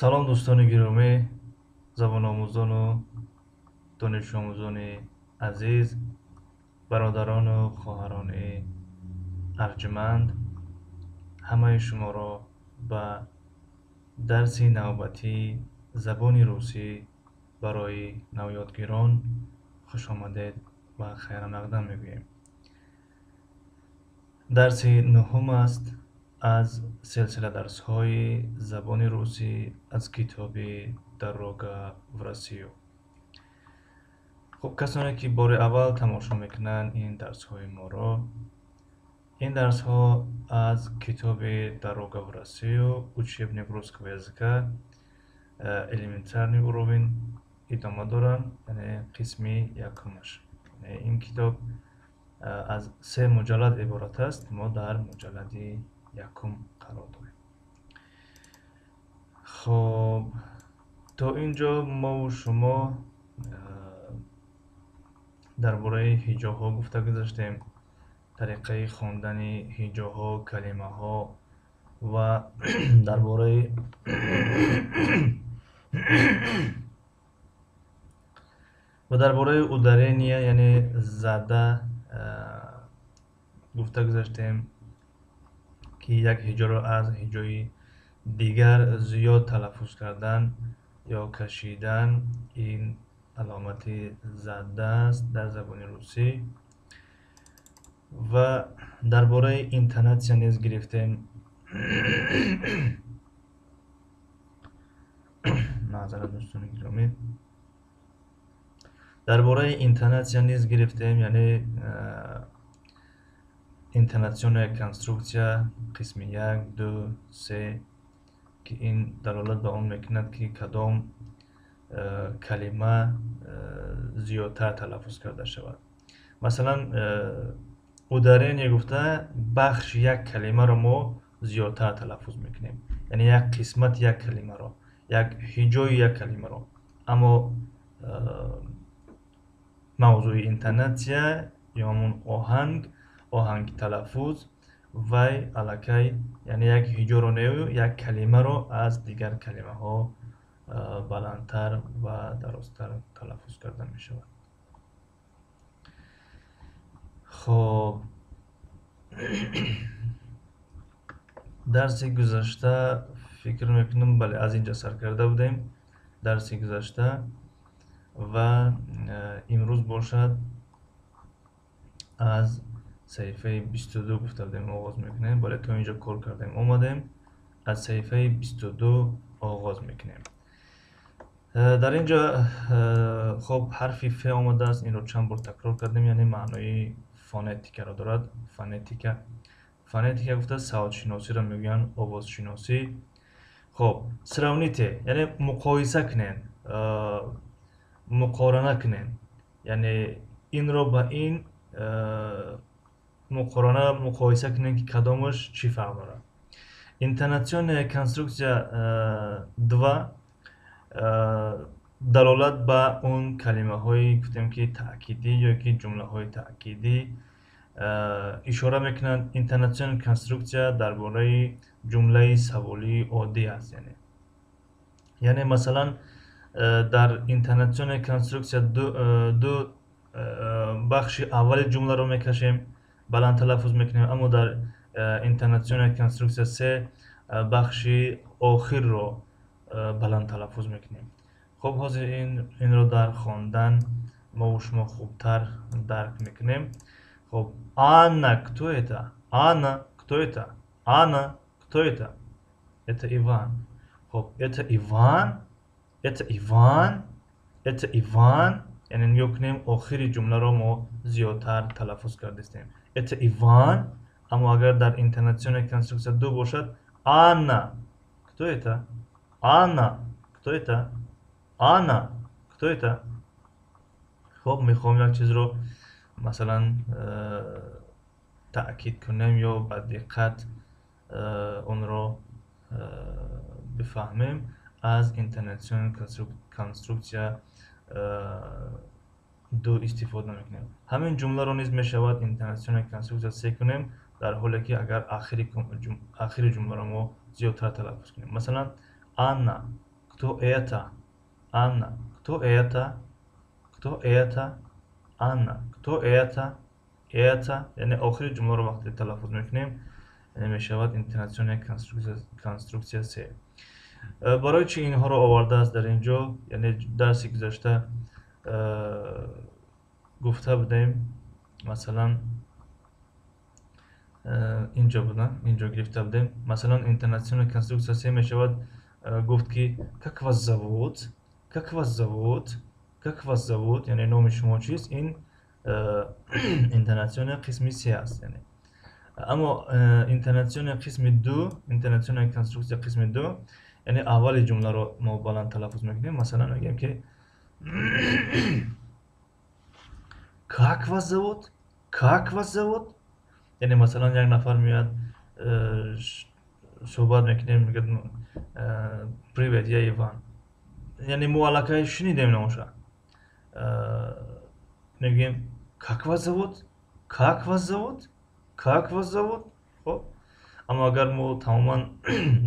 Салом, дӯстони гиромӣ, забономӯзону донишомӯзони азиз, бародарону хоҳарони арҷманд. Ҳамаи шуморо ба дарси навбатии забони русӣ барои навёдгирон хушомадед ва хайрамақдам мегӯем. Дарси нуҳум аст аз силсила дарсҳои забони русӣ аз китоби «Дорога в Россию». Хуб, касоне ки бори аввал тамошо мекунанд ин дарсҳои моро, ин дарсҳо аз китоби «Дорога в Россию», учебник русского языка, элементарный уровень идома доранд, яъне қисми якумаш. Ин китоб аз се муҷаллад иборат аст, мо дар муҷаллади якум қарор дорем. Хоб, то ин ҷо мову шумо дар бораи ҳиҷоҳо гуфта гузаштем, тариқаи хондани ҳиҷоҳо, калимаҳо ва дар бораи ударения, яъне зада гуфта гузаштем, ки як ҳиҷоро аз ҳиҷои дигар зиёд талаффуз кардан ё кашидан, ин аломати зада аст дар забони русӣ. Ва дар бораи интонатсия низ гирифтем. Маъзарат, дӯстони гиромӣ, дар бораи интонатсия низ гирифтем, яъне интонационная конструкция қисми як, ду, се, ки ин далолат ба он мекунад, ки кадом калима зиёдтар талаффуз карда шавад. Масалан, ударение гуфта, бахши як калимаро мо зиёдтар талаффуз мекунем, яъне як қисмати як калимаро, як ҳиҷои як калимаро. Аммо мавзӯи интонатсия ё ҳамон оҳанг, оҳанги талаффуз, вай аллакай, яъне як ҳиҷоро нею, як калимаро аз дигар калимаҳо баландтар ва дарозтар талаффуз карда мешавад. Хоб, дарси гузашта, фикр мекунам, бале, аз инҷа сар карда будем дарси гузашта ва имрӯз бошад аз саҳифаи 22 гуфта будем оғоз мекунем. Бале, то инҷо кор кардем, омадем, аз саҳифаи 22 оғоз мекунем. Дар ин ҷо, хоб, ҳарфи ф омадааст, инро чанд бор такрор кардем, яъне маънои фонетикаро дорад. Фонетика, фонетика гуфта саводшиносиро мегӯянд, овозшиносӣ. Хоб, сравните, яъне муқоиса кунед, муқорана кунед, яъне инро ба ин муқорана, муқоиса кунед, ки кадомаш чӣ фарқ дорад. Интонационная конструкция два далолат ба он калимаҳои, гуфтем ки, таъкидӣ ё ки ҷумлаҳои таъкидӣ ишора мекунанд. Интонационная конструкция дар бораи ҷумлаи саволии оддӣ аст, яъне масалан, дар интонационная конструкция ду бахши аввали ҷумларо мекашем, баланд талаффуз мекунем, аммо дар интонационная конструкция се бахши охирро баланд талаффуз мекунем. Хуб, ҳозир инро дар хондан мову шумо хубтар дарк мекунем. Хуб, Анна, кто это? Анна, кто это? Анна, кто это? Это Иван. Хуб, это Иван, это Иван, это Иван, яъне нигоҳ кунем, охири ҷумларо мо зиёдтар талаффуз кардастем, это Иван. Аммо агар дар интонационная конструкция ду бошад: Анна, кто это? Анна, кто это? Анна, кто это? Хуб, мехоҳем як чизро, масалан, таъкид кунем ё ба диққат онро бифаҳмем, аз интонационная конструкция ду истифода мекунем. Ҳамин ҷумларо низ мешавад интонационная конструкция се кунем, дар ҳоле ки агар ахири ҷумларо мо зиёдтар талаффуз кунем. Масалан, Анна. Кто это? Анна. Кто это? Кто это? Анна. Кто это? Это. Яъне охири ҷумларо вақте талаффуз мекунем, яъне мешавад интонационная конструкция се. Барои чӣ инҳоро овардааст дар ин ҷо? Яъне дарси гузашта гуфта будем, масалан инҷо буда, инҷо гирифта будем. Масалан, интонационная конструкция се мешавад, гуфт ки как вас зовут, как вас зовут, как вас зовут, яъне номи шумо чист? Ин интонационная қисми се аст. Яъне аммо интонационная қисми ду, интонационная конструкция қисми ду, яъне аввали ҷумларо мо баланд талаффуз мекунем. Масалан, мегӯем ки как вас зовут, как вас зовут. Яъне масалан як нафар меояд, суҳбат мекунем, мегӯяд привет, я Иван. Яъне мо аллакай шунидем номаша. Мегӯем как вас зовут, как вас зовут, как вас зовут. Хоб, аммо агар мо тамоман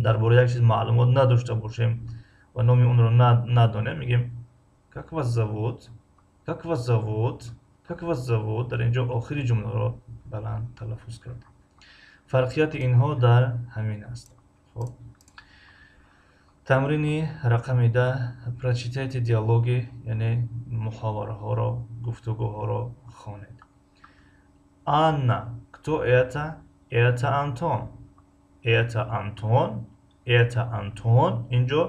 дар бораи як чиз маълумот надошта бошем ва номи онро надонем, мегӯем как вас зовут, как вас зовут, как вас зовут. Дар ин ҷо охири ҷумларо баланд талаффуз кардем. Фарқияти инҳо дар ҳамин аст. Хоб, тамрини рақами 10. Прочитайте диалоги, яъне муҳовараҳоро, гуфтугӯҳоро хонед. Анна: кто это? Это Антон. Это Антон. Это Антон. Инҷо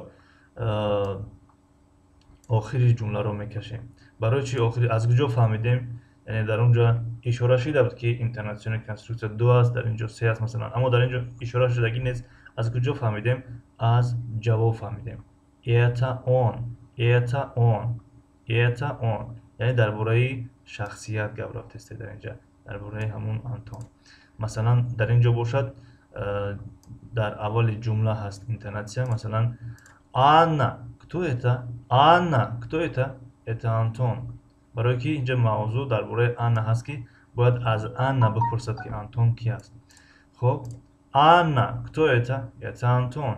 охири ҷумларо мекашем. Барои чи охири? Аз куҷо фаҳмидем? Яъне дар он ҷо ишора шуда буд, ки интонационная конструкция ду аст, дар ин ҷо се аст масалан, аммо дар ин ҷо ишора шудагӣ нест. Аз куҷо фаҳмидем? Аз ҷавоб фаҳмидем. Это он, это он, это он. Яъне дар бораи шахсият гап рафтест дар ин ҷо, дар бораи ҳамун Антон. Масалан, дар ин ҷо бошад, дар аввали ҷумла ҳаст интонатсия. Масалан, Анна: кто это? Анна: кто это? Это Антон. Барои ки инҷа мавзӯъ дар бораи Анна ҳаст, ки бояд аз Анна бипурсад, ки Антон ки аст. Хоб, Анна: кто это? Это Антон.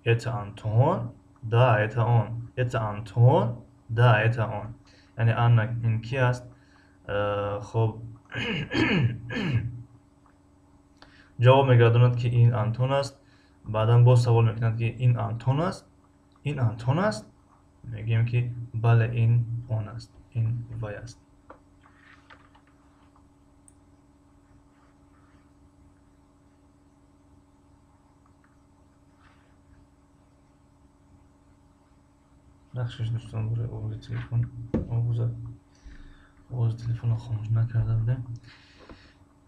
Это Антон? Да, это он. Это Антон? Да, это он. Яъне Анна, ин ки аст? Хоб, ҷавоб мегардонад, ки ин Антон аст. Баъдан боз савол мекунад, ки ин Антон аст? Ин Антон аст? Мегӯем, ки бале, ин он аст, ин вай аст. Бахшиш, дӯстон, барои овози телефон. Овози телефонро хомӯш накарда будем.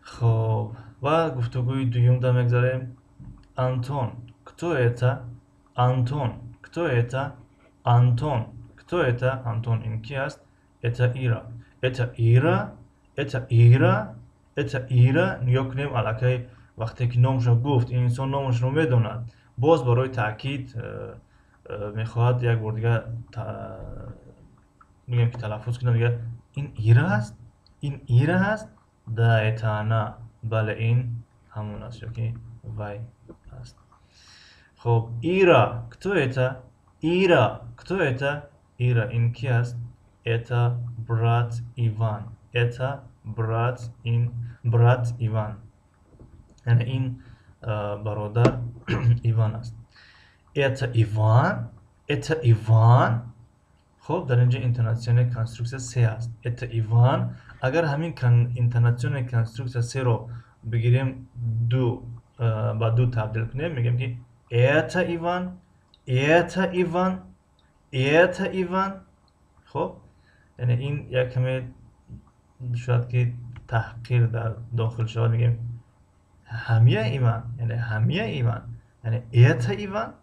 Хоб, ва гуфтугӯи дуюмда мегзарем. Антон: кто это? Антон: кто это? Антон: кто это? Антон, ин ки аст? Это Ира. Это Ира? Это Ира? Это Ира. Нигоҳ кунем, аллакай вақте ки номашро гуфт, ин инсон номашро медонад, боз барои таъкид мехоҳад як бор дигар мегӯем ки талаффуз кунад. Мегӯяд: ин Ира аст? Ин Ира аст? Да, это она. Бале, ин ҳамон аст ёки вай аст. Хоб, Ира: кто это? Ира: кто это? Ира, ин ки аст? Это брат Иван. Это брат, ин брат Иван, яъне ин бародар Иван аст. Это Иван? Это Иван? Хоб, дар инҷо интонационная конструкция се аст. Это Иван. Агар ҳамин интонационная конструкция серо бигирем, ду ба ду табдил кунем, мегӯем ки это Иван, это Иван, это Иван. Хоб, яъне ин як каме шояд ки таҳқир дар дохил шавад. Мегӯем ҳамия Иван, яъне ҳамия Иван, яъне это Иван,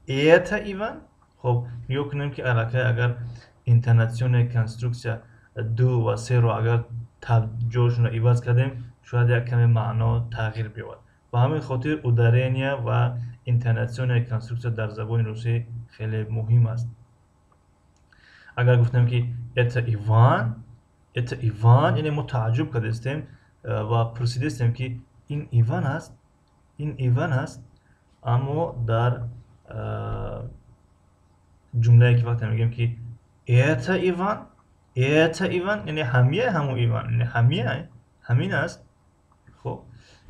это Иван. Хоб, нигоҳ кунем, ки аллакай агар интонационная конструкция ду ва серо агар ҷойшонро иваз кардем, шояд як каме маъно тағйир биёбад. Ба ҳамин хотир ударения ва интонационная конструкция дар забони русӣ хеле муҳим аст. Агар гуфтем, ки это Иван, это Иван, яъне мо тааҷҷуб кардастем ва пурсидастем, ки ин Иван аст, ин Иван аст. Аммо дар Ҷумлае ки вақте мегӯем ки это Иван, это Иван, яъне ҳамия ҳамун Иван, яъне ҳамия ҳамин аст. Хуб,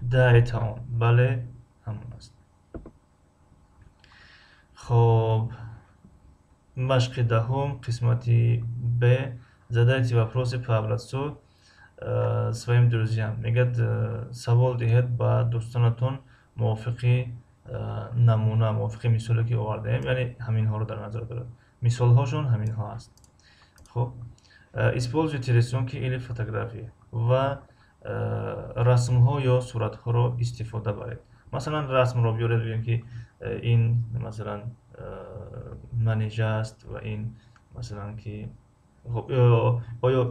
да, это он, бале ҳамон аст. Хуб, машқи даҳум, қисмати Б. Задайте вопросы по образцу своим друзьям. Мегӯяд, савол диҳед ба дӯстонатон мувофиқи намуна, мувофиқи мисоле ки овардаем, яъне ҳаминҳоро дар назар дорад. Мисолҳошон ҳаминҳо аст. Хуб, используйте рисунки или фотографии, ва расмҳо ё суратҳоро истифода баред. Масалан, расмро биёред, бигӯем ки ин масалан Манижа аст ва ин масалан ки, хуб, оё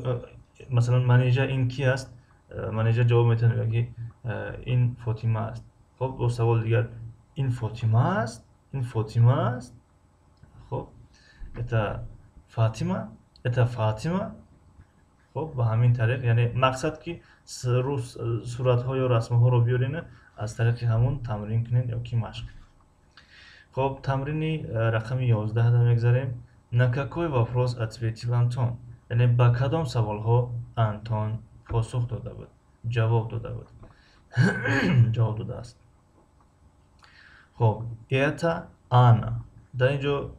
масалан Манижа ин ки аст? Манижа ҷавоб метавонад, мегӯяд ки ин Фотима аст. Хуб, бо савол дигар: ин Фотима аст? Ин Фотима аст? Хуб, это Фатима, это Фатима. Хуб, ба ҳамин тариқ, яъне мақсад ки суратҳо ё расмҳоро биёрен, аз тариқи ҳамон тамрин кунед ё ки машқ. Хуб, тамрини рақами 11-да мегзарем. На какой вопрос ответил Антон? Яъне ба кадом саволҳо Антон посух дода буд, ҷавоб дода буд, ҷавоб додааст. Хуб, это Анна. Дар ин ҷо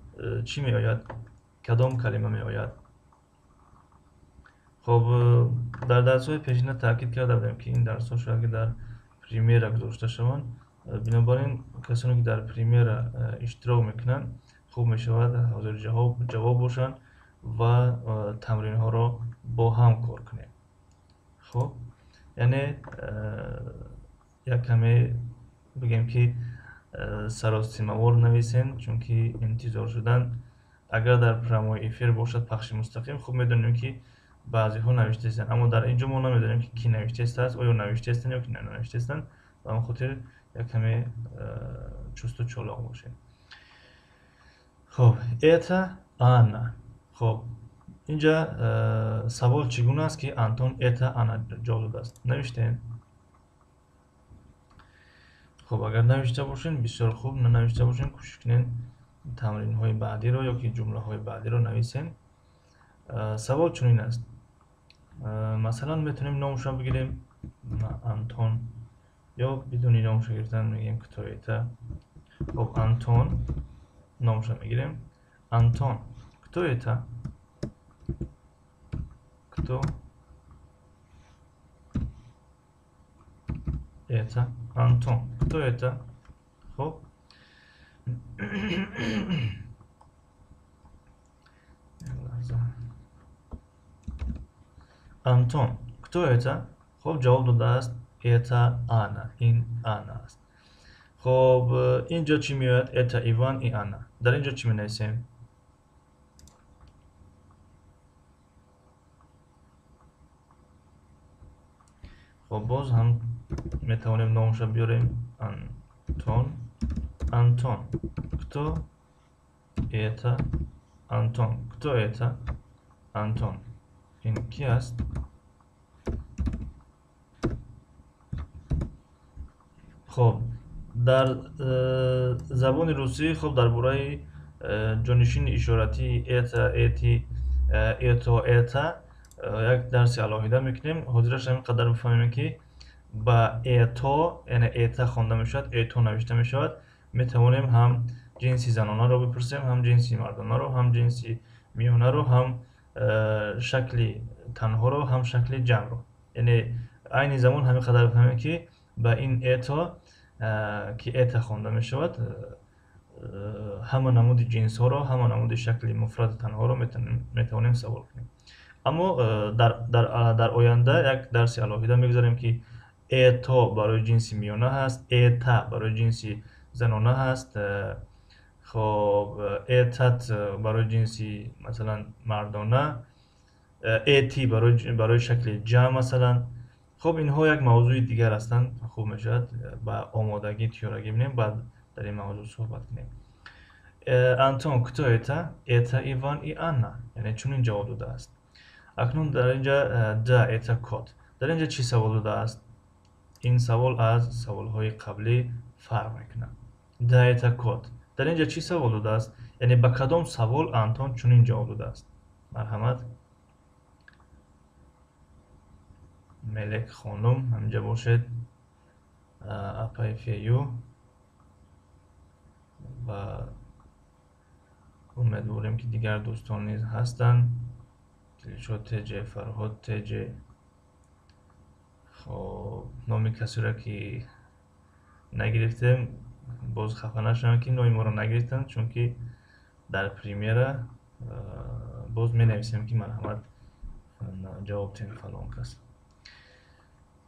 чӣ меояд? Кадом калима меояд? Хуб, дар дарсҳои пешина таъкид карда будем, ки ин дарсҳо шояд ки дар премьера гузошта шаванд. Бинобар ин касоне ки дар премьера иштирок мекунанд, хуб мешавад ҳозир ҷавоб бошанд ва тамринҳоро бо ҳам кор кунем. Хуб, яъне як каме бигем ки саросимавор нависем, чунки интизор шудан, агар дар прямой эфир бошад, пахши мустақим, хуб медонем ки баъзеҳо навиштаистанд, аммо дар ин ҷо мо намедонем ки кӣ навиштааст, оё навиштаистанд ё ки нанавиштаистанд. Ба он хотир як каме чусту чолоқ бошем. Хуб, это Анна. Хуб, инҷа савол чӣ гуна аст ки Антон это Анна ҷавоб додааст? Навиштем. Хуб, агар навишта бошем, бисёр хуб, нанавишта бошем, кӯшиш кунед тамринҳои баъдиро ё ки ҷумлаҳои баъдиро нависем. Савол чунин аст. Масалан, метавонем номашро бигирем, Антон, ё бидуни номашро гирифтан мегӯем кто это. Хуб, Антон номашро мегирем. Антон, кто это? Кто это? Антон, кто это? Хуб, Антон, кто это? Хуб, ҷавоб додааст: это Анна, ин Анна аст. Хуб, ин ҷо чӣ меояд? Это Иван и Анна. Дар ин ҷо чӣ менависем? Хуб, боз ҳам метавонем номашро биёрем. Антон, Антон, кто это? Антон, кто это? Антон, ин ки аст? Хуб, дар забони русӣ, хуб, дар бораи ҷонишини ишоратии это, эти, это, эта як дарси алоҳида мекунем. Ҳозираш ҳамин қадар бифаҳмем, ки ба это, яъне эта хонда мешавад, это навишта мешавад. Метавонем ҳам ҷинси занонаро бипурсем, ҳам ҷинси мардонаро, ҳам ҷинси миёнаро, ҳам шакли танҳоро, ҳам шакли ҷамъро. Яъне айни замон ҳамин қадар бифаҳмем, ки ба ин это, ки эта хонда мешавад, ҳама намуди ҷинсҳоро, ҳама намуди шакли муфраду танҳоро метавонем савол кунем. Аммо дар оянда як дарси алоҳида мегузарем, ки это барои ҷинси миёна ҳаст, эта барои ҷинси занона ҳаст, хоб, этот барои ҷинси масалан мардона, эти барои шакли ҷамъ масалан. Хуб, инҳо як мавзӯи дигар ҳастанд. Хуб мешавад ба омодагӣ, тиёрагӣ бинем, баъд дар ин мавзӯъ суҳбат кунем. Антон, кто это? Это Иван и Анна. Яъне чунин ҷавоб додааст. Акнун дар инҷа да, это кот. Дар инҷа чӣ савол додааст? Ин савол аз саволҳои қаблӣ фарқ мекунад. Да, это кот. Дар инҷа чӣ савол додааст? Яъне ба кадом савол Антон чунин ҷавоб додааст? Марҳамат, Мелек хонум, ҳаминҷа бошед, апаи Фею, ва умедворем, ки дигар дӯстон низ ҳастанд. Дилшод Теҷе, Фарҳод Теҷе. Хоб, номи касеро ки нагирифтем, боз хафа нашаванд, ки номи моро нагирифтанд, чунки дар примера боз менависем, ки марҳамат, ҷавоб диҳем фалон кас.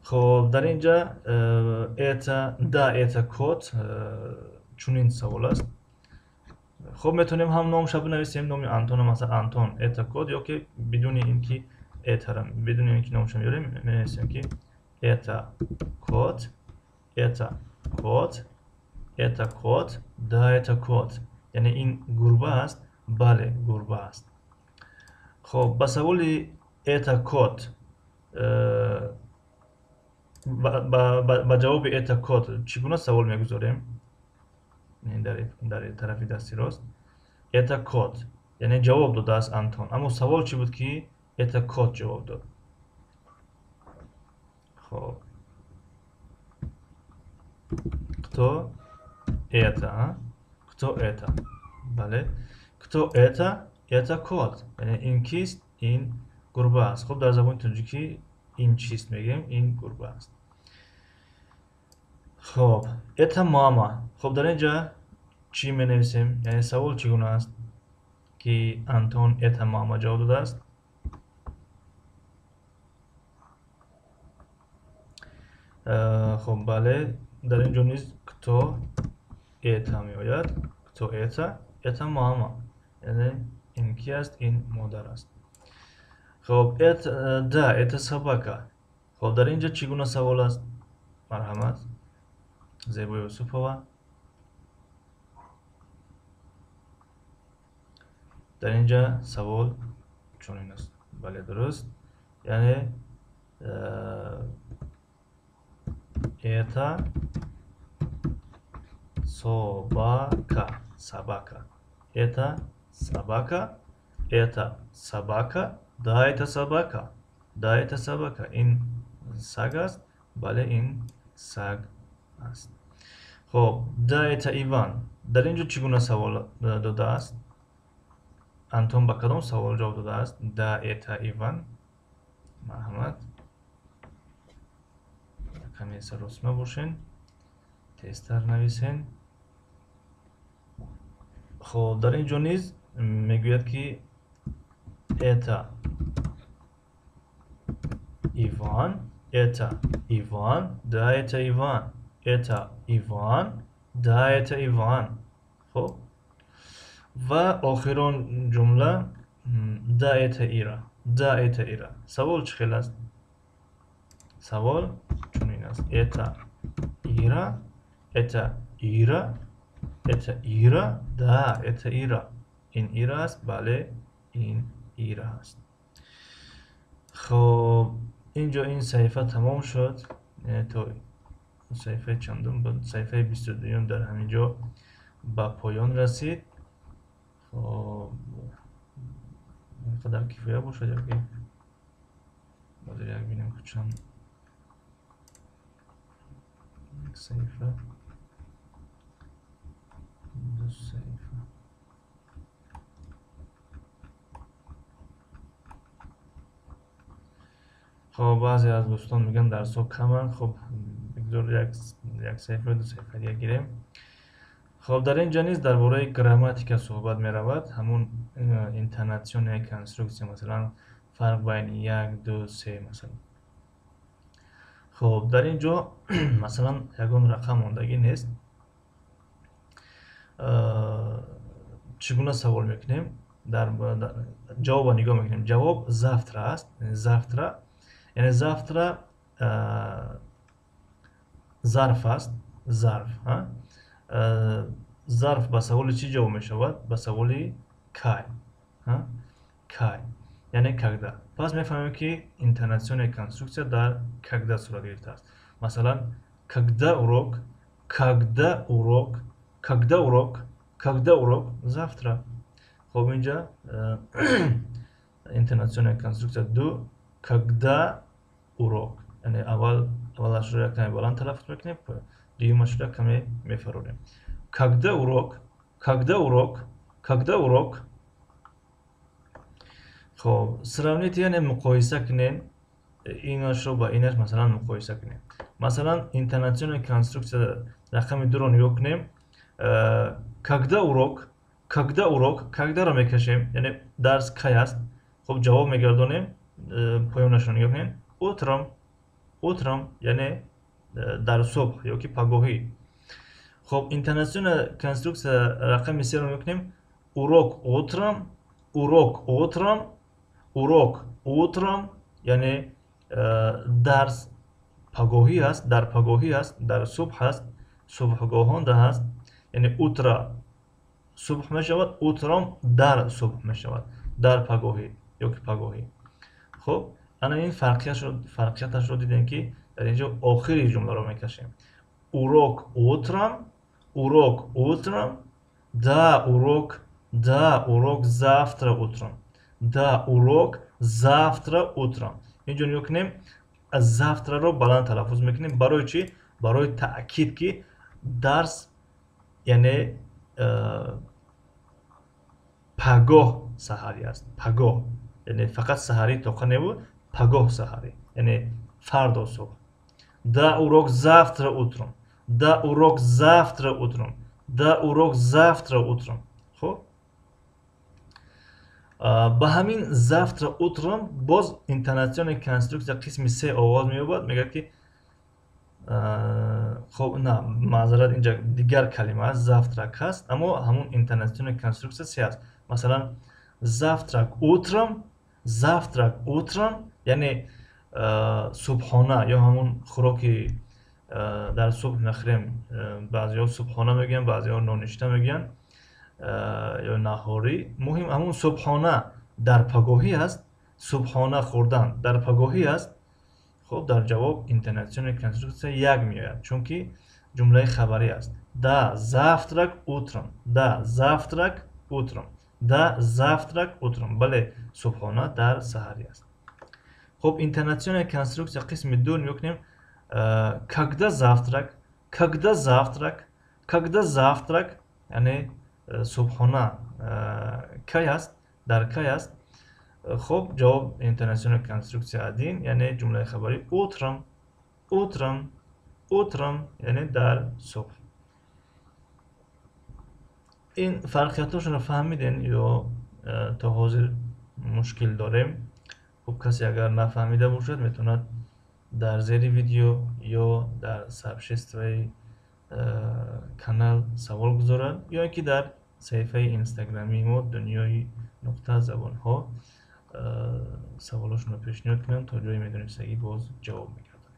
Хоб, дар ин ҷа это, да, это кот, чунин савол аст. Хоб, метавонем ҳам номша бинависем, номи Антона, масалан, Антон, это кот, ё ки бидуни ин ки этара, бидуни ин ки номша меёрем, менависем, ки это кот, это кот, это кот, да, это кот. Яъне ин гурба аст, бале, гурба аст. Хоб, ба саволи это кот, ба ҷавоби это кот чӣ гуна савол мегузорем? Дар тарафи дасти рост это кот, яъне ҷавоб додааст Антон, аммо савол чӣ буд, ки это кот ҷавоб дод? Хоб, кто это? Кто это? Бале, кто это? Это кот. Яъне ин кист? Ин гурба аст. Хоб, дар забони тоҷикӣ ин чист мегӯем, ин гурба аст. Хоб, это мама. Хоб, дар ин ҷа чӣ менависем? Яъне савол чӣ гуна аст, ки Антон это мама ҷавоб додааст? Хоб, бале, дар ин ҷо низ кто это меояд. Кто это? Это мама. Яъне ин ки аст? Ин модар аст. Хоб, да, это собака. Хоб, дар ин ҷо чӣ гуна савол аст? Марҳамат, Зебо Юсупова. Дар ин ҷа савол чунин аст. Бале, дуруст, яъне это собака, собака. Это собака, это собака, да, это собака, да, это собака. Ин саг аст, бале, ин саг аст. Хоб, да, это Иван. Дар ин ҷо чӣ гуна савол додааст Антон? Ба кадом савол ҷавоб додааст да, это Иван? Марҳамат, каме саросима бошен, тезтар нависен. Хоб, дар ин ҷо низ мегӯяд, ки это Иван, это Иван, да, это Иван, это Иван, да, это Иван. Хоб, ва охирон ҷумла: да, это Ира, да, это Ира. Савол чӣ хел аст? Савол чунин аст: это Ира, это Ира, это Ира, да, это Ира. Ин Ира аст, бале, ин Ира аст. Хоб, ин ҷо ин саҳифа тамом шуд. То саҳифаи чандум буд? Саҳифаи 22-юм дар ҳамин ҷо ба поён расид. Хоб, ин қадар кифоя бошад ё ки ҳозир як бинем, ки чанд саҳифа, ду саҳифа. Хоб, баъзе аз дӯстон мегӯянд, дарсҳо каманд. Хоб, бигзор як саҳифа, ду саҳифа дига гирем. Хоб, дар ин ҷо низ дар бораи грамматика суҳбат меравад, ҳамун интонационная конструкция, масалан, фарқ байни як, ду, се, масалан. Хоб, дар ин ҷо, масалан, ягон рақам мондагӣ нест. Чӣ гуна савол мекунем? Дар ҷавобро нигоҳ мекунем. Ҷавоб завтра аст. Завтра, яъне завтра зарф аст, зарф. Зарф ба саволи чӣ ҷавоб мешавад? Ба саволи кай, кай, яъне когда. Пас мефаҳмем, ки интонационная конструкция дар когда сурат гирифтааст. Масалан, когда урок, когда урок, когда урок, Когда урок? Завтра. Хоб, инҷа интонационная конструкция ду, когда урок, яъне аввал аввалашро як каме баланд талаффуз мекунем, дуюмашро як каме мефарорем. Когда урок? Когда урок? Когда урок? Хоб, сравните, яъне муқоиса кунем инашро ба инаш. Масалан, муқоиса кунем, масалан, интонационная конструкция рақами дуро нигоҳ кунем. Когда урок? Когда урок? Когда ро мекашем, яъне дарс кай аст. Хоб, ҷавоб мегардонем, поёнашро нигоҳ кунем: утром. Утром, яъне дар субҳ ё ки пагоҳӣ. Хоб, интонационная конструкция рақами серо мекунем: урок утром, урок утром, урок утром, яъне дарс пагоҳӣ аст, дар пагоҳӣ аст, дар субҳ аст, субҳгоҳонда аст. Яъне утро субҳ мешавад, утром дар субҳ мешавад, дар пагоҳӣ ё ки пагоҳӣ. Хуб, ана ин фарқияташро дидем, ки дар инҷо охири ҷумларо мекашем: урок утром, урок утром. Да, урок, да, урок завтра утром. Да, урок завтра утром. Инҷо нигоҳ кунем, завтра ро баланд талаффуз мекунем. Барои чӣ? Барои таъкид, ки дарс, яъне пагоҳ саҳарӣ аст. Пагоҳ, яъне фақат саҳарӣ тоқа небу, пагоҳ саҳарӣ, яъне фардо субҳ. Да, урок завтра утром. Да, урок завтра утром. Да, урок завтра утром. Хуб, ба ҳамин завтра утром боз интонационная конструкция қисми се оғоз меёбад. Мегӯяд, ки хоб, на, маъзарат, инҷа дигар калима аст, завтрак ҳаст, аммо ҳамун интонационная конструкция се аст. Масалан, завтрак утром, завтрак утром, яъне субҳона ё ҳамун хӯроки дар субҳ мехӯрем. Баъзеҳо субҳона мегӯянд, баъзеҳо ноништа мегӯянд ё наҳорӣ. Муҳим, ҳамун субҳона дар пагоҳӣ аст, субҳона хӯрдан дар пагоҳӣ аст. Хуб, дар ҷавоб интонационная конструкция як меояд, чунки ҷумлаи хабарӣ аст. Да, завтрак утром. Да, завтрак утром. Да, завтрак утром. Бале, субҳона дар саҳарӣ аст. Хуб, интонационная конструкция қисми ду нигоҳ кунем: когда завтрак? Когда завтрак? Когда завтрак? Яъне субҳона кай аст, дар кай аст? Хуб, ҷавоб интонационная конструкция один, яъне ҷумлаи хабарӣ: утром, утром, утром, яъне дар субҳ. Ин фарқиятҳошонро фаҳмидем ё то ҳозир мушкил дорем? Хуб, касе агар нафаҳмида бошад, метавонад дар зери видео ё дар сообщество и канал савол гузорад ё ин ки дар саҳифаи инстаграмии мо дунёи.забонҳо саволошонро пешниҳод кунанд, то ҷое медонистагӣ боз ҷавоб мегардонем.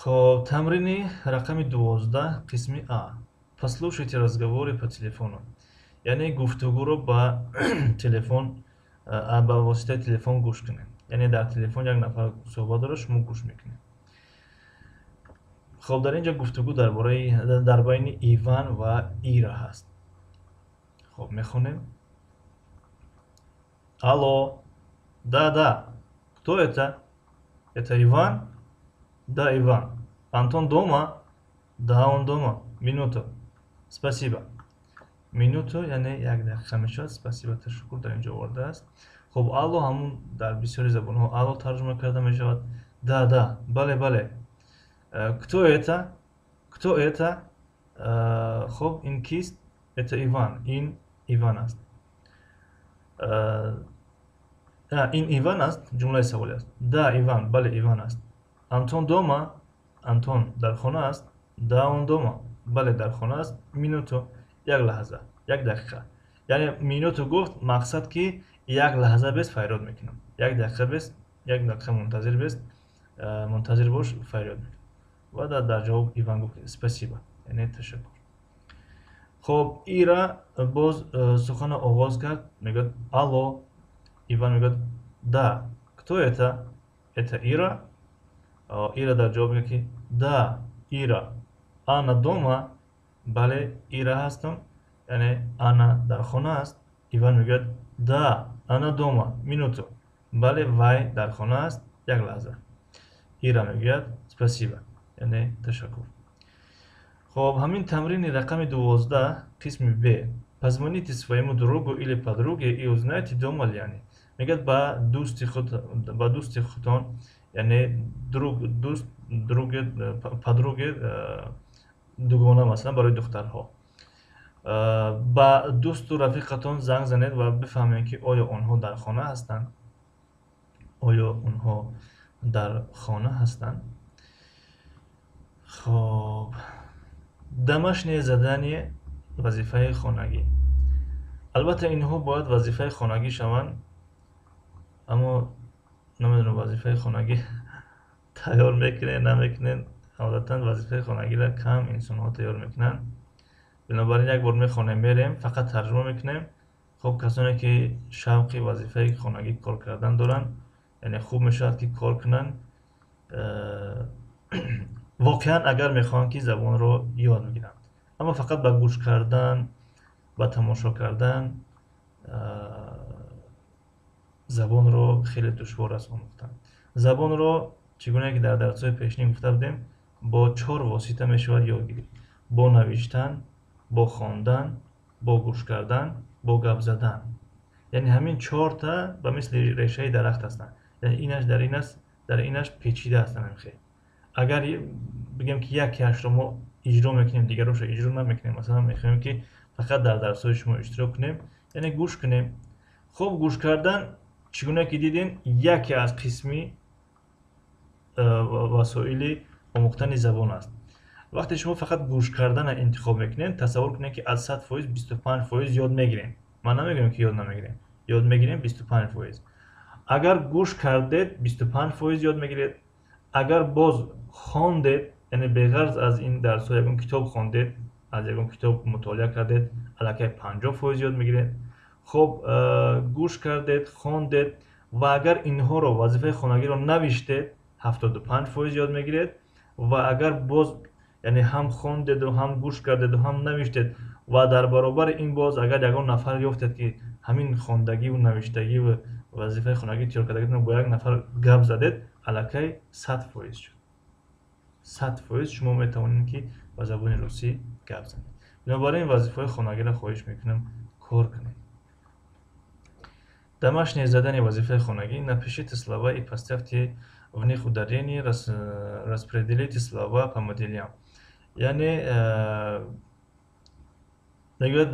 Хоб, тамрини рақами 12, қисми а. Послушайте разговоры по телефону, яъне гуфтугӯро ба телефон, ба воситаи телефон гӯш кунед. Яъне дар телефон як нафар суҳбат дорад, шумо гӯш мекунед. Хоб, дар ин ҷо гуфтугӯ дар бораи дар байни Иван ва Ира ҳаст. Хоб, мехонем. Алло. Да, да, кто это? Это Иван? Да, Иван. Антон дома? Да, он дома. Минуту. Спасибо. Минуту, яъне як дақиқа мешавад. Спасибо, ташаккур дар ин ҷо овардааст. Хуб, алло ҳамун дар бисёри забонҳо алло тарҷума карда мешавад. Да, да, бале, бале. Кто это? Кто это? Хуб, ин кист? Это Иван. Ин Иван аст. Ин Иван аст, ҷумлаи саволӣ аст. Да, Иван, бале, Иван аст. Антон дома? Антон дар хона аст? Да, он дома. Бале, дар хона аст. Минуту, як лаҳза, як дақиқа. Яъне минуту гуфт, мақсад ки як лаҳза бес, фарёд мекунам, як дақиқа бес, як дақиқа мунтазир бес, мунтазир бош, фарёд мекунам. Ва дар ҷавоб Иван гуфт: спасибо, яъне ташаккур. Хоб, Ира боз сухана оғоз кард, мегӯяд: алло. Иван мегӯяд: да, кто это? Это Ира? Ира дар ҷавоб мегӯяд, ки да, Ира. Анна дома? Бале, Ира ҳастам, яъне Анна дар хона аст. Иван мегӯяд: да, она дома, минуту. Бале, вай дар хона аст, як лаҳза. Ира мегӯяд: спасибо, яъне ташаккур. Хоб, ҳамин тамрини рақами 12, қисми б. Позвоните своему другу или подруге и узнайте, дома ли они. Мегӯяд, ба дӯсти худ, ба дӯсти худтон, яъне друг дӯст, друге, подруге дугона, масалан, барои духтарҳо, ба дӯсту рафиқатон занг занед ва бифаҳмед, ки оё онҳо дар хона ҳастанд, оё онҳо дар хона ҳастанд. Хоб, домашнее задание, вазифаи хонагӣ. Албатта, инҳо бояд вазифаи хонагӣ шаванд, аммо намедонам, вазифаи хонагӣ тайёр мекунед, намекунед. Одатан вазифаи хонагиро кам инсонҳо тайёр мекунанд. Бинобар ин як бор мехонем, мерем, фақат тарҷума мекунем. Хоб, касоне ки шавқи вазифаи хонагӣ кор кардан доранд, яъне хуб мешавад, ки кор кунанд, воқеан агар мехоҳанд, ки забонро ёд бигиранд. Аммо фақат ба гӯш кардан, ба тамошо кардан забонро хеле душвор аст омӯхтан. Забонро, чӣ гуна ки дар дарсҳои пешинӣ гуфта будем, бо чор восита мешавад ёд гирифт: бо навиштан, бо хондан, бо гӯш кардан, бо гап задан. Яъне ҳамин чорта ба мисли решаи дарахт ҳастанд, яъне инаш дар ин аст, дар инаш печида ҳастанд. Ҳамхел агар бигем, ки якеашро мо иҷро мекунем, дигарошро иҷро намекунем, масалан, мехоҳем, ки фақат дар дарсҳои шумо иштирок кунем, яъне гӯш кунем. Хуб, гӯш кардан, чӣ гуна ки дидем, яке аз қисми васоили омӯхтани забон аст. Вақте шумо фақат гӯш кардана интихоб мекунед, тасаввур кунед, ки аз 100% 25% ёд мегирем. Ман намегӯям, ки ёд намегирем, ёд мегирем 25%. Агар гӯш кардед, 25% ёд мегиред. Агар боз хондед, яъне беғарз аз ин дарсҳо ягон китоб хондед, аз ягон китоб мутолиа кардед, аллакай 50% ёд мегиред. Хоб, гӯш кардед, хондед ва агар инҳоро, вазифаи хонагиро навиштед, 75% ёд мегиред. Ва агар боз, яъне ҳам хондеду, ҳам гӯш кардеду, ҳам навиштед ва дар баробари ин боз агар ягон нафар ёфтед, ки ҳамин хондагиву навиштагиву вазифаи хонагӣ тайёр кардагитон бо як нафар гап задед, аллакай 100% шуд. 100% шумо метавонед, ки ба забони русӣ гап занед. Бинобар ин вазифаҳои хонагиро, хоҳиш мекунам, кор кунед. Домашнее задание, вазифаи хонагӣ: напишите слова и поставьте в них ударение, распределите слова по моделям. Яъне мегӯяд,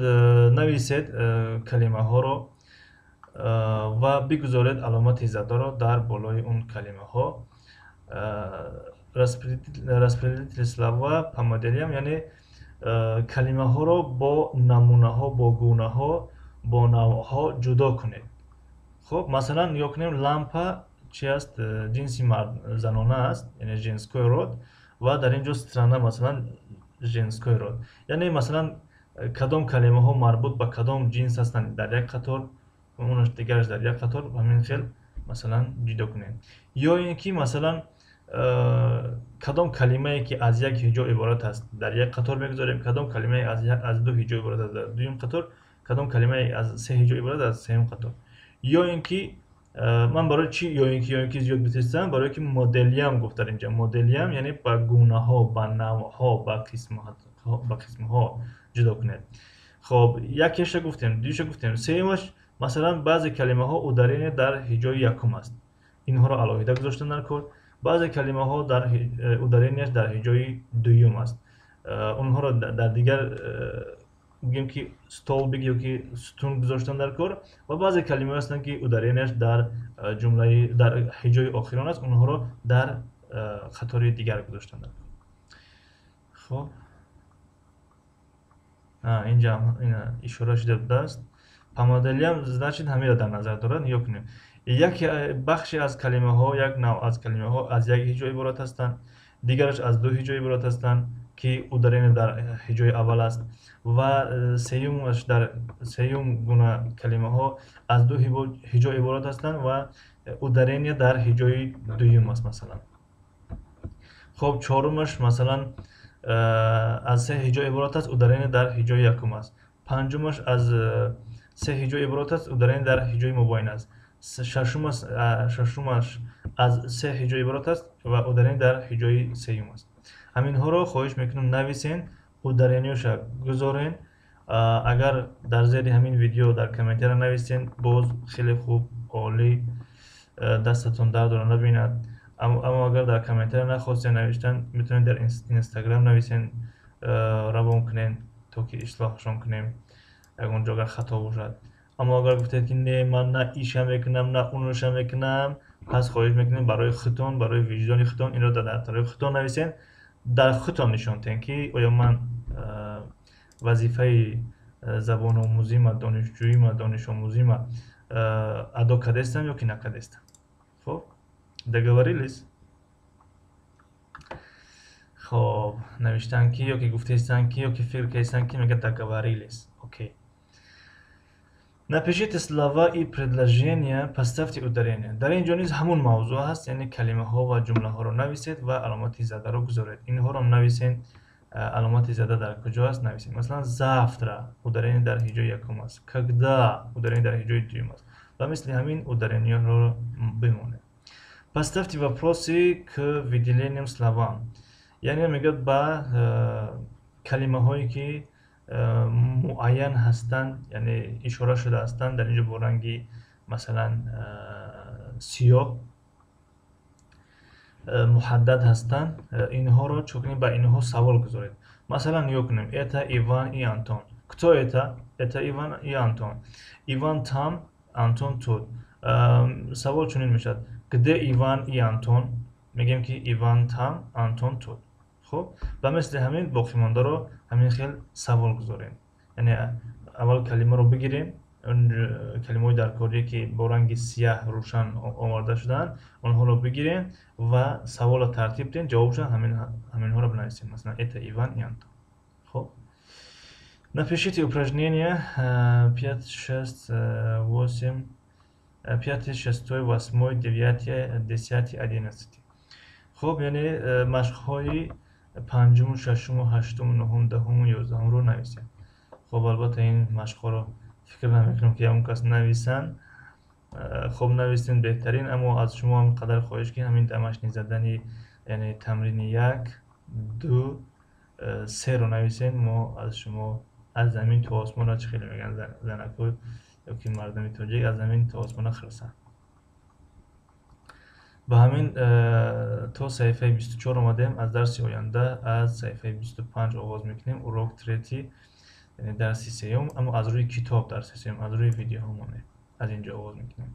нависед калимаҳоро ва бигузоред аломати задаро дар болои он калимаҳо. Распределите слова по моделям, яъне калимаҳоро бо намунаҳо, бо гунаҳо, бо навъҳо ҷудо кунед. Хуб, масалан, нигоҳ кунем: лампа чи аст? Ҷинси занона аст, яъне женской род, ва дар ин ҷо страна, масалан, женской род. Яъне, масалан, кадом калимаҳо марбут ба кадом ҷинс ҳастанд, дар як қатор, онаш дигараш дар як қатор, ҳамин хел, масалан, ҷудо кунем. Ё ин ки, масалан, кадом калимае ки аз як ҳиҷо иборат аст, дар як қатор мегузорем, кадом калимае аз ду ҳиҷо иборат аст, дар дуюм қатор, кадом калимае аз се ҳиҷо иборат аст, сеюм қатор. Ё ин ки ман барои чӣ ё ин ки зиёд битестам? Барое ки моделям гуфт дар инҷа. Моделям, яъне ба гунаҳо, ба навъҳо, ба қисмҳо ҷудо кунед. Хоб, якеша гуфтем, дуюша гуфтем, сеюмаш, масалан, баъзе калимаҳо ударение дар ҳиҷои якум аст, инҳоро алоҳида гузоштан дар кор. Баъзе калимаҳо дар ударенияш дар ҳиҷои дуюм аст, онҳоро дар дигар, бигем ки, столбик ё ки сутун гузоштан дар кор. Ва баъзе калимаҳое ҳастанд, ки ударенияш дар ҷумлаи дар ҳиҷои охирон аст, онҳоро дар қатори дигар гузоштан дар кор. Хоб, инҷа ишора шуда будааст. По моделям, значит, ҳамеро дар назар дорад. Нигоҳ кунем: як бахше аз калимаҳо, як навъ аз калимаҳо аз як ҳиҷо иборат ҳастанд, дигараш аз ду ҳиҷо иборат ҳастанд, ки ударение дар ҳиҷои аввал аст, ва сеюмаш, дар сеюм гуна калимаҳо аз ду ҳиҷо иборат ҳастанд ва ударение дар ҳиҷои дуюм аст, масалан. Хоб, чорумаш, масалан, аз се ҳиҷо иборат аст, ударение дар ҳиҷои якум аст. Панҷумаш аз се ҳиҷо иборат аст, ударение дар ҳиҷои мубоин аст. Шашумаш аз се ҳиҷо иборат аст ва ударение дар ҳиҷои сеюм аст. Ҳаминҳоро хоҳиш мекунам нависен, ударениёша гузорен. Агар дар зери ҳамин видео дар комментария нависен, боз хеле хуб, олӣ, дастатон дардро набинад. Аммо агар дар комментария нахостен навиштан, метавонед дар Инстаграм нависен, равон кунен, то ки ислоҳшон кунем, ягон ҷо агар хато бошад. Аммо агар гуфтед, ки не, ман на иша мекунам, на унуша мекунам, пас хоҳиш мекунем барои худтон, барои виҷдони худтон инро дар дафтарҳои худтон нависен, дар худтон нишон диҳем, ки оё ман вазифаи забономӯзима, донишҷӯима, донишомӯзима адо кардастам ё ки накардастам. Хоб, договорились? Хоб, навиштан ки ё ки гуфтаистан ки ё ки фикр кардастан ки мегӯяд договорились. Окей. Напишите слова и предложения, поставьте ударение. Дар ин ҷо низ ҳамун мавзӯъ ҳаст, яъне калимаҳо ва ҷумлаҳоро нависед ва аломати задаро гузоред. Инҳоро нависен, аломати зада дар куҷо аст, нависед. Масалан, завтра ударение дар ҳиҷои якум аст, когда ударение дар ҳиҷои дуюм аст ва мисли ҳамин ударениеро бимонед. Поставьте вопросы к выделенным словам. Яъне мегӯяд ба калимаҳое ки муайян ҳастанд, яъне ишора шуда ҳастанд, дар ин ҷо бо ранги масалан сиёҳ муҳаддад ҳастанд, инҳоро чӣ кунем, ба инҳо савол гузоред. Масалан, нигоҳ кунем: это Иван и Антон. Кто это? Это Иван и Антон. Иван там, Антон тут. Савол чунин мешавад: где Иван и Антон? Мегӯем, ки Иван там, Антон тут. Хуб, ба мисли ҳамин боқимондаро ҳамин хел савол гузорем. Яъне аввал калимаро бигирем, калимаҳои даркорие ки бо ранги сияҳ рӯшан оварда шудаанд, онҳоро бигирем ва саволро тартиб диҳем, ҷавобша ҳаминҳоро бинависем. Масалан, это Иван и Антон. Хуб, напишите упражнения 5, 6, 8, 5, 6, 8, 9, 10, 11. Хуб, яъне машқҳои панҷуму, шашуму, ҳаштуму, нуҳум, даҳуму, 11-умро нависем. Хуб, албатта ин машқҳоро фикр намекунам, ки ягон кас нависанд. Хуб, нависем беҳтарин, аммо аз шумо ҳам қадар хоҳиш, ки ҳамин домашний задание, яъне тамрини як, ду, серо нависем. Мо аз шумо аз замин то осмона, чӣ хеле мегӯянд занако ё ки мардуми тоҷик, аз замин то осмона хирсанд. Ба ҳамин то саҳифаи 24 омадем. Аз дарси оянда аз саҳифаи 25 оғоз мекунем, урок третий, яъне дарси сеюм, аммо аз рӯи китоб дарси сеюм, аз рӯи видеоҳо монем, аз инҷо оғоз мекунем.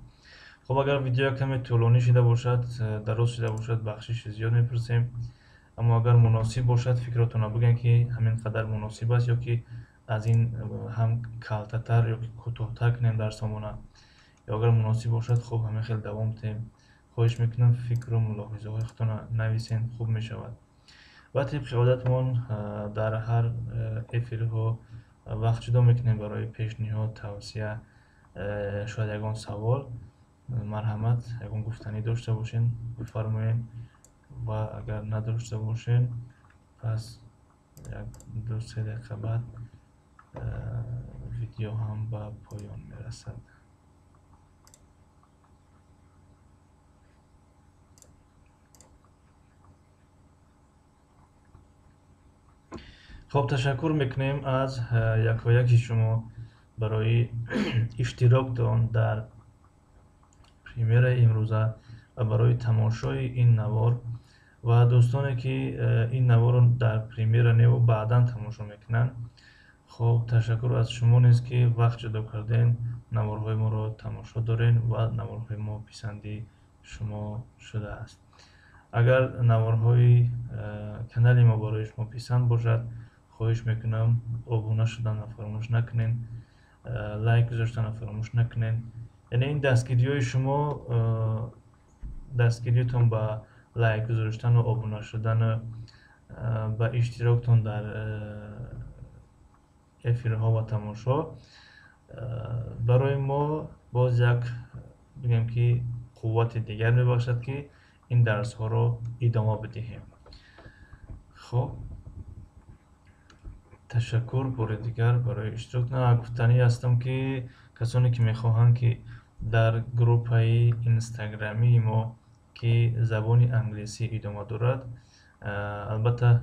Хуб, агар видео каме тӯлонӣ шуда бошад, дароз шуда бошад, бахшиши зиёд мепурсем. Аммо агар муносиб бошад, фикротонро бигӯем, ки ҳамин қадар муносиб аст ё ки аз ин ҳам калтатар ё ки кӯтоҳтар кунем дарсомона, ё агар муносиб бошад, хуб, ҳамин хел давом диҳем. Хоҳиш мекунам, фикру мулоҳизаҳои худтонро нависен, хуб мешавад. Ва тибқи одатмон дар ҳар эфирҳо вақт ҷудо мекунем барои пешниҳод, тавсия, шояд ягон савол. Марҳамат, ягон гуфтанӣ дошта бошен, бифармоед, ва агар надошта бошен, пас як ду се дақиқа баъд видео ҳам ба поён мерасад. Хуб, ташаккур мекунем аз якояки шумо барои иштироктон дар премьераи имрӯза ва барои тамошои ин навор, ва дӯстоне ки ин наворро дар премьера неву баъдан тамошо мекунанд. Хуб, ташаккур аз шумо низ, ки вақт ҷудо карден, наворҳои моро тамошо дорен ва наворҳои мо писанди шумо шудааст. Агар наворҳои канали мо барои шумо писанд бошад, хоҳиш мекунам, обуна шуданро фаромӯш накунед, лайк гузоштанро фаромӯш накунед. Яъне ин дастгириҳои шумо, дастгириятон ба лайк гузоштану обуна шудану ба иштироктон дар эфирҳо ва тамошо барои мо боз як, бигӯем ки, қуввати дигар мебахшад, ки ин дарсҳоро идома бидиҳем. Хуб. Ташаккур бори дигар барои иштирок. На, гуфтанӣ ҳастам, ки касоне, ки мехоҳанд, ки дар группаи инстаграмии мо, ки забони англисӣ идома дорад, албатта,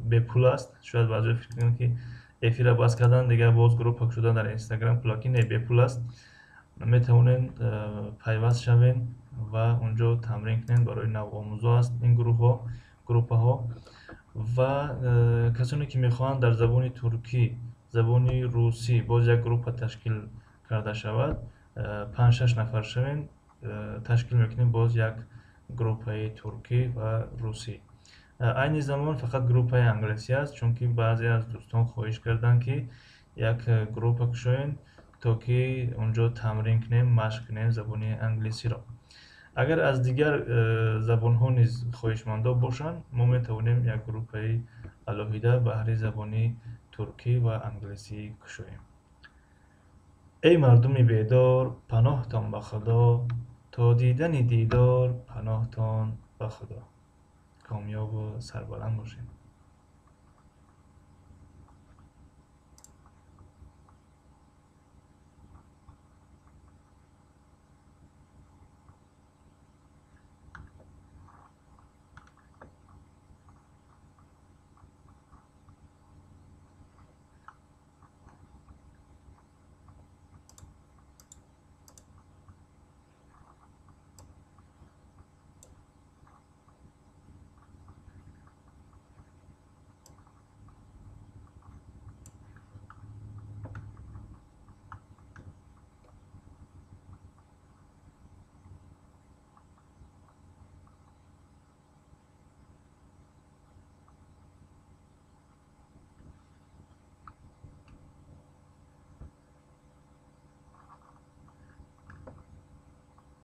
бепул аст. Шояд баъзеҳо фикр кунанд, ки эфирро бас кардан, дигар боз группа шудан дар Инстаграм пулакӣ. Не, бепул аст. Метавонед пайваст шавед ва онҷо тамрин кунед. Барои навомӯзо аст ин гурӯҳҳо, группаҳо. Ва касоне, ки мехоҳанд дар забони туркӣ, забони русӣ боз як группа ташкил карда шавад, панҷ-шаш нафар шавем, ташкил мекунем боз як группаи туркӣ ва русӣ. Айни замон фақат группаи англисӣ аст, чунки баъзе аз дӯстон хоҳиш карданд, ки як группа кушоем, то ки онҷо тамрин кунем, машқ кунем забони англисиро. Агар аз дигар забонҳо низ хоҳишмандо бошанд, мо метавонем як группаи алоҳида баҳри забони туркӣ ва англисӣ кушоем. Эй мардуми бедор, паноҳтон ба Худо, то дидани дидор, паноҳтон ба Худо. Комёбу сарбаланд бошед.